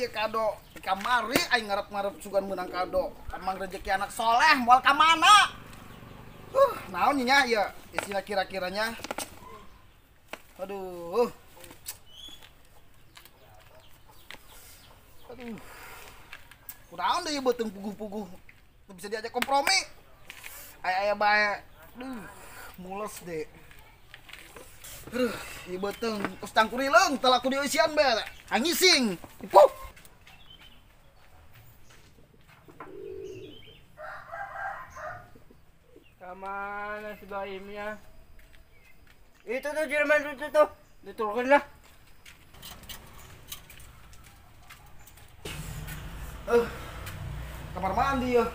ieu kado. Di kamari aing ngarep-ngarep sugan meunang kado. Emang rezeki anak soleh moal ka mana? Naon nya ieu isina kira-kiranya. Aduh. Aduh. Kunaon deui beuteung puguh-puguh. Teu bisa diajak kompromi. Aya-aya bae. Duh, mules deh. Aduh, ieu beuteung tos tangkurileung teu laku dieusian bae. Angising. Puh. Kemana si Baimnya? Itu tuh Jerman itu tuh. Diturunkan lah. Kamar mandi ya.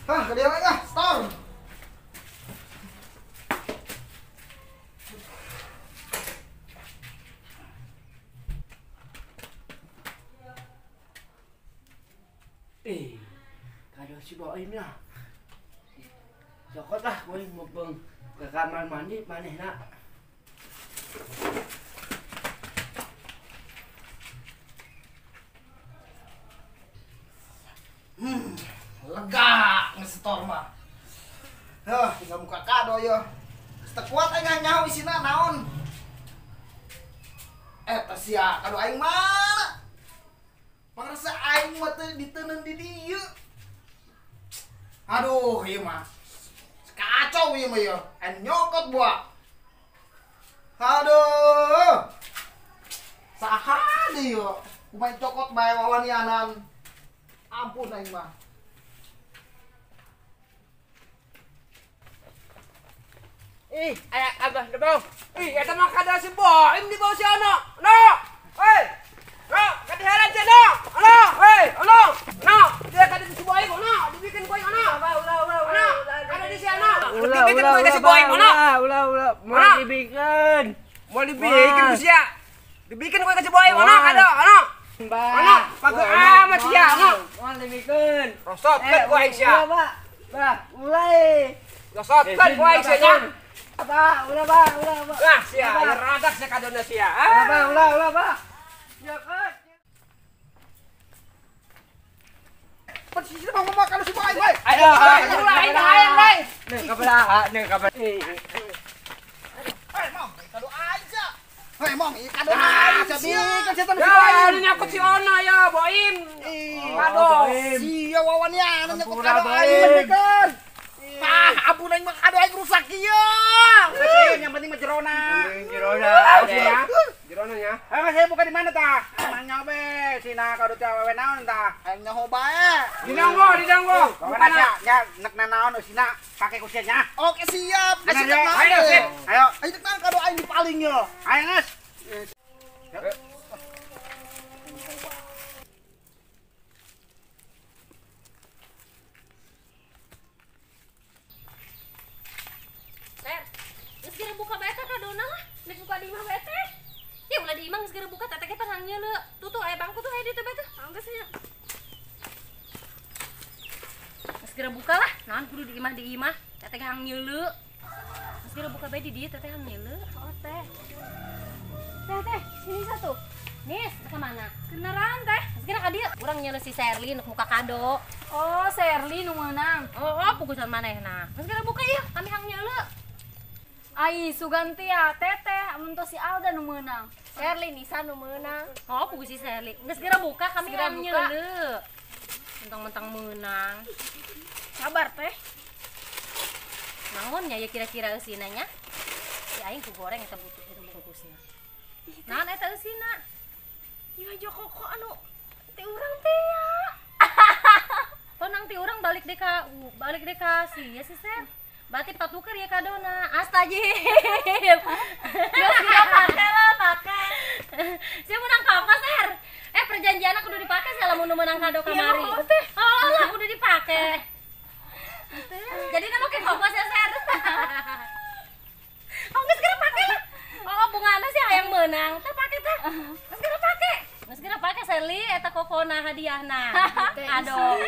Hah, ke dia lagi ah, stop. Kado si Baimnya. Cokot lah, gue mau beng ke kamar mandi maneh nak. Lega ngestor mah. Heh, tinggal buka kado ya. Teu kuat aing nyaho isina naon. Teh sia kado aing mana? Pangrasa aing mah teu diteundeun di dieu. Aduh, ieu mah. Kacau ieu mah ieu. Aing nyokot buah. Aduh. Saha deui ieu? Kumaha cokot bae wawanianan. Ampun aing mah. Ih, aya abah debau. Ih, eta mah kada si Boim di bawah si Ono. No. Hei. No, kadiheran si Ono. Ono, hei, Ono. No, dia kada si Boim Ono, dibikin koe Ono. Ulah, ulah, ulah. Kada di si Ono. Dibikin koe si Boim Ono. Ulah, ulah, mau dibikin. Mau dibikin ku sia. Dibikin koe si Boim Ono kada Ono. Ono, pakai amat sia Ono. Mau dibikin. Rosotkeun ku aing sia. Ulah, Bah, ulah. Rosotkeun ku aing sia nya. Pak, ulah, Pak, ulah, Pak. Lah, sia, radak sia kadona sia. Ulah, Pak, ulah, ulah, Pak. Ya kan. Persisnya mau makan si Boy, boy. Ayo, ulah, aing hayang, boy. Nih, kabelah, nih kabelah. Eh, Mong, kado aja. Hei, Mong, kado aja sia. Kan setan si Boy. Ya, nyakut si Ona ya, Boim. Kado. Sia wawanian nyakut kado aing kan. Ah, ampun aing mah kado aing rusak ieu. Yang penting mah jerona. Jerona. Jerona nya. Ah, saya buka di mana tah? Nanya be, sina kado teh awewe naon tah? Aing nyaho bae. Dinanggo, dinanggo. Bukan nya, nya nek nanaon sina pake kusia nya. Oke, siap. Ayo, sip. Ayo. Ayo nek naon kado aing dipaling ye. Ayo, geus. Geus buka bae teh kadona lah, nek buka di imah bae teh. Ya ulah di imah geus geura buka teteh ge pan nyeuleu. Tuh tuh aya bangku tuh aya ditu bae tuh. Anggeus nya. Geus geura buka lah, naon kudu di imah teteh ge hang nyeuleu. Geus geura buka bae di dieu teteh hang nyeuleu. Oh teh. Teh teh, sini satu. Nis, ke mana? Keneran teh. Geus geura ka dieu. Urang nyeuleu si Sherly nu muka kado. Oh, Sherly nu meunang. Oh, oh pugusan manehna. Geus geura buka ieu, kami hang nyeuleu. Ai Suganti ya teteh amun tos si Alda nu meunang. Sherly Nisa nu meunang. Oh, pugu si Sherly. Geus geura buka kami hayang nyeuleu. Mentang-mentang meunang. Sabar teh. Naon nya ya kira-kira eusina nya? Si aing ku goreng eta butuh eta bungkusna. Naon eta eusina? Ieu aja koko anu ti urang teh ya. Tonang ti urang balik deh ka si ya si Ser. Berarti patuker ya kadona. Astajib. Ya sudah pakai lah, pakai. Sia menang koko, Ser. Perjanjianna kudu dipake sia lamun nu menang kado kamari. Oh, lah kudu dipake. Jadi na make koko sia, Ser. Oh, geus geura pake lah. Oh, bungana sih hayang meunang. Teh pake teh. Geus geura pake. Geus geura pake Sherly eta kokona hadiahna. Kado.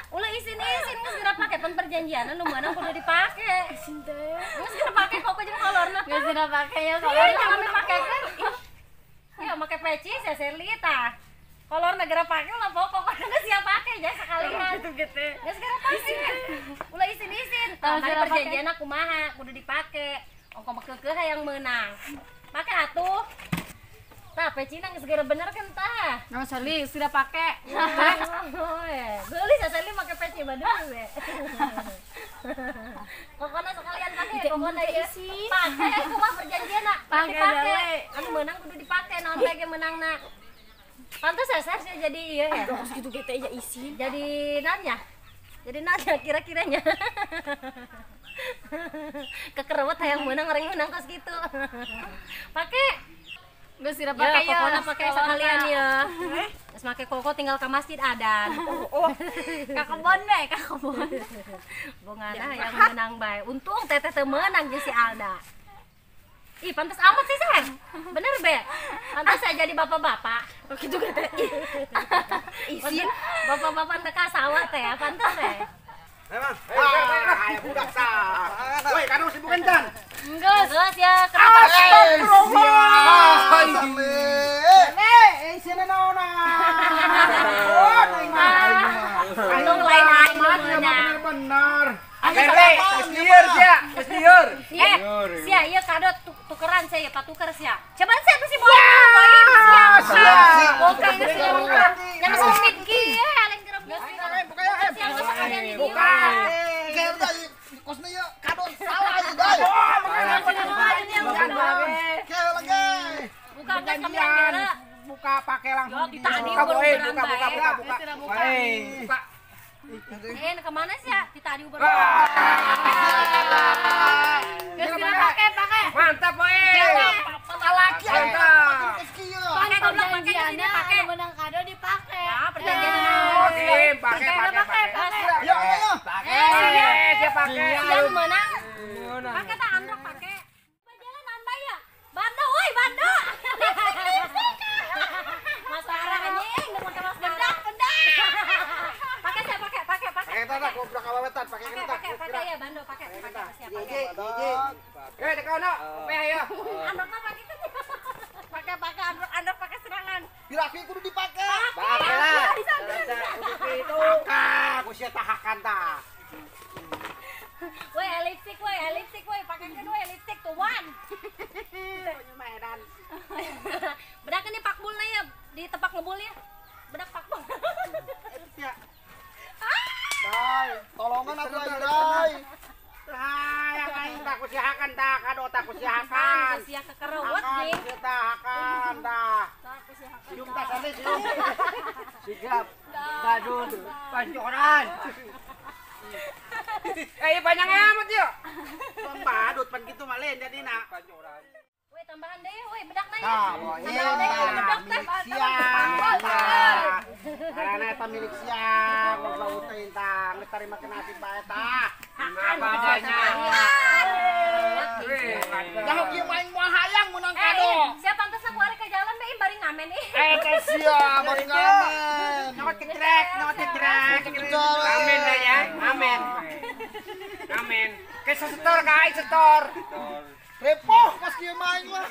Ulah isin-isin geus geura pake pan perjanjianna nu meunang kudu dipake. Isin teh. Geus geura pake koko jeung kolorna. Geus geura pake ya kolorna kami pakekeun. Ya make peci sia Sherly tah. Kolor negara pake ulah pokok geus siap pake ja sekalian. Gitu gitu. Geus segera pake. Ulah isin-isin. Tah mari perjanjianna kumaha kudu dipake. Ongko mah keukeuh hayang meunang. Pake atuh. Tah pecina geus segera bener kan tah. Nah, Sally sudah pake. Geulis ya Sally make peci badung we. Kokona sekalian pake, kokona ieu. Pake kumaha perjanjianna? Pake. Anu meunang kudu dipake, naon bae ge meunangna. Pantes ya saya jadi iya ya. Terus gitu gitu aja isin. Jadi nanya. Jadi nanya kira-kiranya. Kekerewet hayang meunang orang meunang kos gitu. Pake. Geus sira pake ya. Kokona pake sekalian ya. Terus make koko tinggal ke masjid adan. Oh. Ka kebon we, ka kebon. Bongana hayang meunang bae. Untung teteh teu meunang jeung si Alda. Ih, pantas amat sih, Sen. Bener, Be? Pantas saya jadi bapak-bapak. Oh, gitu kata. Isin bapak-bapak teh ka sawah teh ya, pantas teh. Memang. Ayo budak sah. Woi, kanu sibuk kencan. Geus, geus ya, kenapa? Astagfirullah. Le, isina naona. Oh, Untung lain aing meunang. Benar. Lele, lieur sia, geus lieur. Eh, sia ieu kado tukeran sia, patuker sia. Coba sia nu si boy, sia. Bukan geus nya geus sumit kieu lain gerebus. Buka ya, Sia geus sekalian di dieu. Buka. Kosna ieu kado salah ieu, guys. Buka geus kami Buka pakai langsung. Tadi buka, buka, buka, buka. Buka. Eh, kemana sih ya? Kita tadi uber. Geus pakai, pakai. Mantap, boy. Laki mantap. Pakai goblok, pakai di sini pakai. Menang kado dipakai. Ya, perjanjian. Oke, pakai, pakai, pakai. Ya, ya. Pakai, dia pakai. Siang menang. Pakai tak androk pakai. Jalan nambah ya. Bando, woi, bando. Masalah anjing, udah pakai masker. Bedak, bedak. Pakai saya pakai, pakai, pakai. Pakai tanah, goblok awewetan, pakai kereta. Pakai, pakai ya bando, pakai, pakai siapa pakai. Eh, teka ono, opeh ya. Androkna pakai itu. Pakai, pakai androk, androk pakai serangan. Piraki kudu dipakai. Pakai lah. Itu. Aku sia tahakan tah. Woi, lipstick, woi, lipstick, woi, pakai kan woi lipstick tuh wan. Medan. Bedak ini pakbulna ya, di tepak ngebul ya. Bedak pakbul. Ya. Dai, tolongan atuh aing, Dai. Dai, aing tak kusihakan tah, kado tak kusihakan. Sia kekerewet jeung. Kita hakan tah. Sium tah sane sium. Sigap. Badul, pancoran. Eh, panjang amat ya. Badut pan kitu mah lain jadina. Pancoran. Woi, tambahan deui, woi, bedak na ya. Tah, boy. Bedak teh. Siap. Karena eta milik siap, goblok teh tah, geus tarima ke nasib bae tah. Apa adanya. Jauh kieu main moal hayang meunang kado. Sia pantasna ku ari ka jalan bae bari ngamen ih. Eta sia bari ngamen. Nyokot kecrek, nyokot kecrek. Amin dah ya, amin. Amin. Kayak setor, kayak setor. Repoh pas kieu main mah.